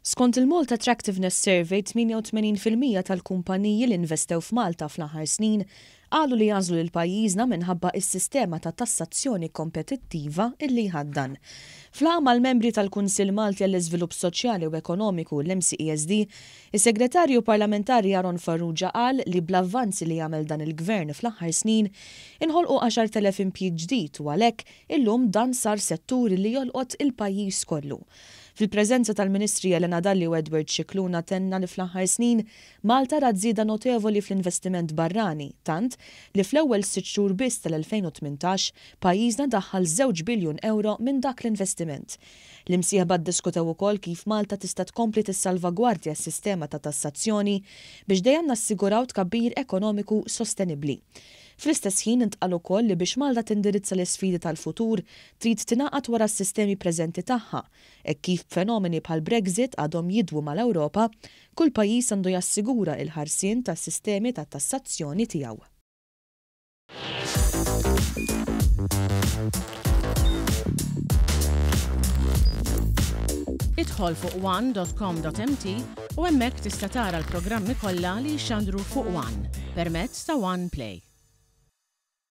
Skont il-Malta Attractiveness Survey, 88% tal-kumpaniji li investew f'Malta fl-aħħar snin qalu li għażlu lil pajjiżna minħabba s-sistema ta' tassazzjoni kompetittiva illi jħaddan. F'laqgħa mal-membri tal-Kunsill Malti għall-Iżvilupp Soċjali u Ekonomiku, l-MCESD, is-Segretarju Parlamentari Aaron Farrugia qal li bl-avvanzi li għamel dan il-Gvern fl-aħħar snin, inħolqu 10,000 impjieg ġdid u għalhekk illum dan sar settur li jolqot il-pajjiż kollu. Fil-preżenza tal-Ministri Helena Dalli u Edward Scicluna tenna li fl-aħħar snin Malta rat żieda notevoli fl-investiment barrani tant li fl-ewwel sitt xhur biss tal-2018 pajjiżna daħħal żewġ biljun ewro minn dak l-investiment. L-imsieħba ddiskutew ukoll kif Malta tista' tkompli tissalvagwardja s-sistema ta' tassazzjoni biex dejjem nassiguraw tkabbir ekonomiku sostenibbli. Fl-istess ħin intqal ukoll li biex Malta tindirizza l-isfidi tal-futur trid tingħaqad wara s-sistemi preżenti tagħha, hekk kif b'fenomeni bħal Brexit għadhom jidwu mal-Ewropa, kull pajjiż għandu jassigura il-ħarsien tas-sistemi ta' tassazzjoni tiegħu. Idħol fuq one.com.mt u hemmhekk tista' tara l-programmi kollha li jixxandru fuq One permezz ta' One Play.